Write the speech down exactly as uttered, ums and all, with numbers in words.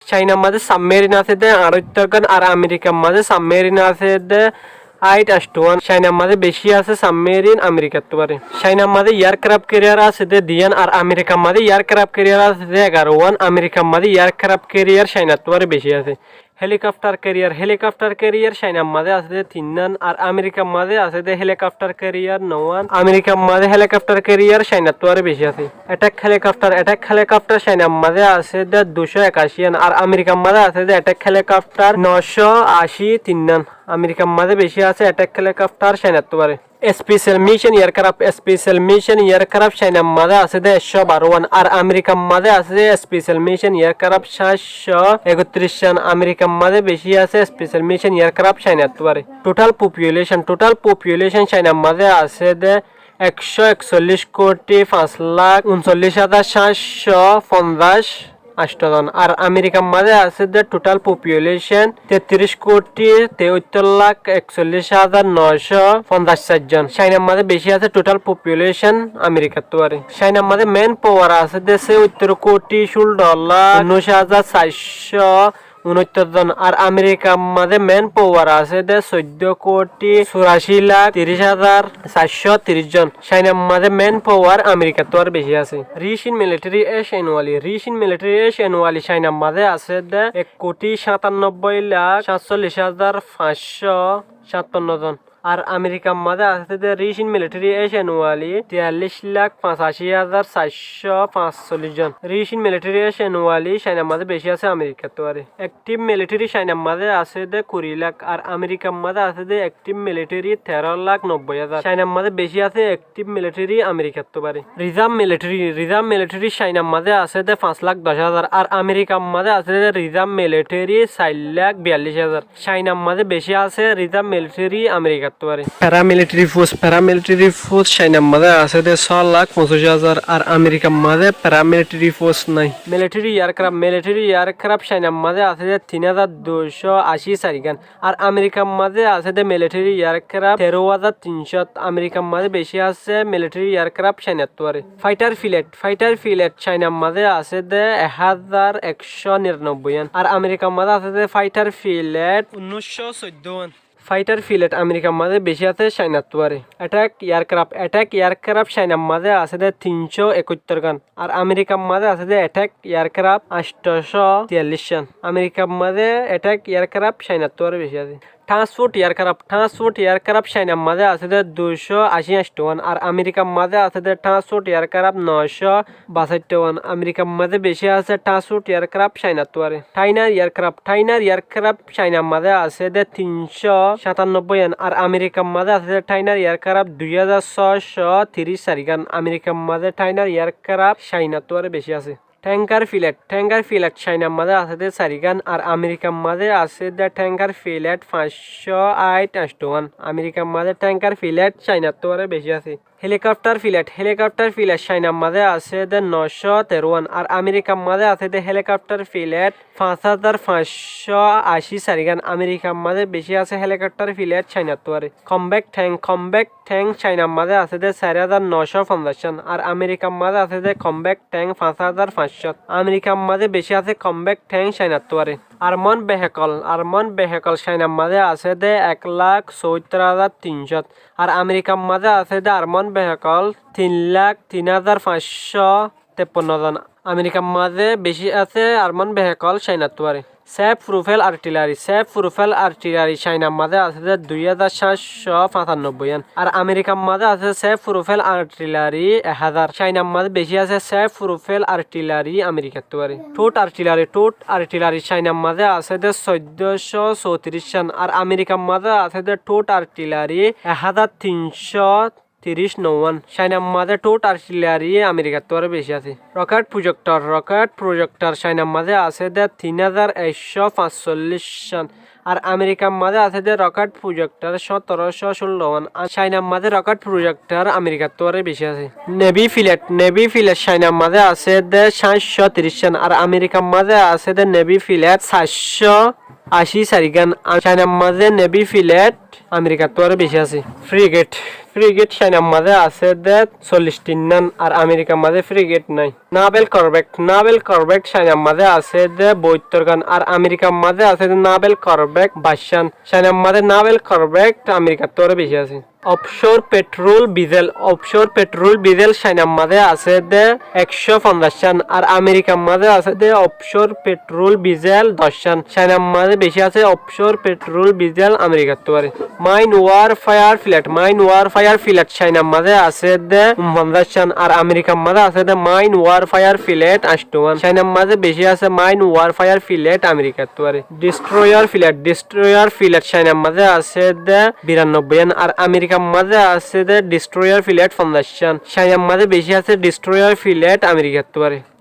Cainar mazé sabmerin asé dé añçáittor gán, ar Amerikar mazé sabmerin asé dé áit añctho wán. Cainar mazé bicí asé sabmerin Amerikattú baré. Cainar mazé earkraf keriyar asé dé duiyán, ar Amerikar mazé earkraf keriyar asé dé egaro wán. Amerikar mazé earkraf keriyar Cainattú baré bicí asé. Helikoftar keriyar, helikoftar keriyar Cainar mazé asé dé tinnán, ar Amerikar mazé asé dé helikoftar keriyar nowán. Amerikar mazé helikoftar keriyar Cainattú baré bicí asé. Etek helikoftar, etek helikoftar Cainar mazé asé dé ducó ekací yán, ar Amerikar mazé asé dé etek helikoftar nocó ací tinnán. Amerikar mazé bicí asé etek helikoftar Cainattú baré. Especial micon earkraf, especial micon earkraf Cainar mazé asé dé ekcó baró wán, ar Amerikar mazé asé dé especial micon earkraf cáitcó ekottiríc cán. Amerikar mazé bicí asé especial micon earkraf Cainattú baré. Total population, total population Cainar mazé asé dé ekcó ekcollíc koti fañs lak uncollíc házar cáitcó fonzaic añctho zon. Ar Amerikar mazé asé dé total population tettiríc koti teóittor lak ekcollíc házar nocó fonzaic sair zon. Cainar mazé bicí asé total population Amerikattú baré. Cainar mazé manpower asé dé sóittor koti cúllo lak unnúic házar saircó unóittor zon. Ar Amerikar mazé manpower asé dé soiddó koti surací lak tiríc házar saircó tiríc zon. Cainar mazé manpower Amerikattú baré bicí asé. Rich in military age annually, rich in military age annually Cainar mazé asé dé ek koti cátannobbói lak cáñtcollíc házar fañscó cátanno zon. Ar Amerikar mazé asé dé rich in military age annually tiyallíc lak fañsací házar saircó fañscollíc zon. Rich in military age annually Cainar mazé bicí asé Amerikattú baré. Active military Cainar mazé asé dé kuri lak, ar Amerikar mazé asé dé active military teró lak nobbói házar. Cainar mazé bicí asé active military Amerikattú baré. Reserve military, reserve military Cainar mazé asé dé fañs lak doc házar, ar Amerikar mazé asé dé reserve military sair lak biyallíc házar. Cainar mazé bicí asé reserve military Amerikattú baré. Paramilitary force, paramilitary force Cainar mazé asé dé só lak foñsíc házar, ar Amerikar mazé paramilitary force nái. Military aircraft, military aircraft Cainar mazé asé dé tin házar duicó ací sairgán, ar Amerikar mazé asé dé military aircraft teró házar tincó. Amerikar mazé bicí asé military aircraft Cainattú baré. Fighter pilot, fighter pilot Cainar mazé asé dé ek házar ekcó niranobbói yán, ar Amerikar mazé asé dé fighter pilot unnúiccó soiddó wán. Fighter pilot Amerikar mazé bicí asé Cainattú baré. Attack aircraft, attack aircraft Cainar mazé asé dé tincó ekóittor gán, ar Amerikar mazé asé dé attack aircraft añctocó tiyallíc cán. Amerikar mazé attack aircraft Cainattú baré bicí asé. Transport aircraft, transport aircraft Cainar mazé asé dé duicó ací añctho wán, ar Amerikar mazé asé dé transport aircraft nocó basáitto wán. Amerikar mazé bicí asé transport aircraft Cainattú baré. Trainer aircraft, trainer aircraft Cainar mazé asé dé tincó cátannobbói yán, ar Amerikar mazé asé dé trainer aircraft dui házar sócó tiríc sairgán. Amerikar mazé trainer aircraft Cainattú baré bicí asé. Tanker pilot, tanker pilot Cainar mazé asé dé sairgán, ar Amerikar mazé asé dé tanker pilot fañscó áit añctho wán. Amerikar mazé tanker pilot Cainattú baré bicí asé. Helicopter pilot, helicopter pilot Cainar mazé asé dé nocó teró wán, ar Amerikar mazé asé dé helicopter pilot fañs házar fañscó ací sairgán. Amerikar mazé bicí asé helicopter pilot Cainattú baré. Combat tank, combat tank Cainar mazé asé dé sair házar nocó fonzaic cán, ar Amerikar mazé asé dé combat tank fañs házar fañscó. Amerikar mazé bicí asé combat tank Cainattú baré. Armored vehicle, armored vehicle Cainar mazé asé dé ek lak soóittor házar tincó, ar Amerikar mazé asé dé armored vehicle tin lak tin házar fañscó tepponno zon. Amerikar mazé bicí asé armored vehicle Cainattú baré. Self propelled artillery, self propelled artillery Cainar mazé asé dé dui házar cáitcó fañsanobbói yán, ar Amerikar mazé asé self propelled artillery ek házar. Cainar mazé bicí asé self propelled artillery Amerikattú baré. Towed artillery, towed artillery Cainar mazé asé dé soiddócó sótiríc cán, ar Amerikar mazé asé dé towed artillery ek házar tincó tiríc nowán. Cainar mazé towed artillery Amerikattú baré bicí asé. Rocket projector, rocket projector Cainar mazé asé dé tin házar ekcó fañscollíc cán, ar Amerikar mazé asé dé rocket projector sótorocó cúllo wán. Ar Cainar mazé rocket projector Amerikattú baré bicí asé. Navy pilot, navy pilot Cainar mazé asé dé cáitcó tiríc cán, ar Amerikar mazé asé dé navy pilot saircó ací sairgán. Ar Cainar mazé nevi filet Amerikattú aró bicí asé. Frigate, frigate Cainar mazé asé dé sollic tinnán, ar Amerikar mazé frigate nái. Navel korbet, navel korbet Cainar mazé asé dé boóittorgán, ar Amerikar mazé asé dé navel korbet baiccán. Cainar mazé navel korbet Amerikattú aró bicí asé. Ofcór petrol bizel, ofcór petrol bizel Cainar mazé asé dé ekcó fonzaiccán, ar Amerikar mazé asé dé ofcór petrol bizel doccán. Cainar mazé bicí asé ofcór petrol bizel Amerikattú aró. Main warfear filet, main warfear filet Cainar mazé asé dé unfonzaiccán, ar Amerikar mazé asé dé main warfear filet anctúan. Cainar mazé bicí asé main warfear filet Amerikattú aró. Distroyar filet, distroyar filet Cainar mazé asé dé birannobbóiyan, ar Amerikar mazé asé dé distroyar filet fonzaiccán. Cainar mazé bicí asé distroyar filet Amerikattú aró.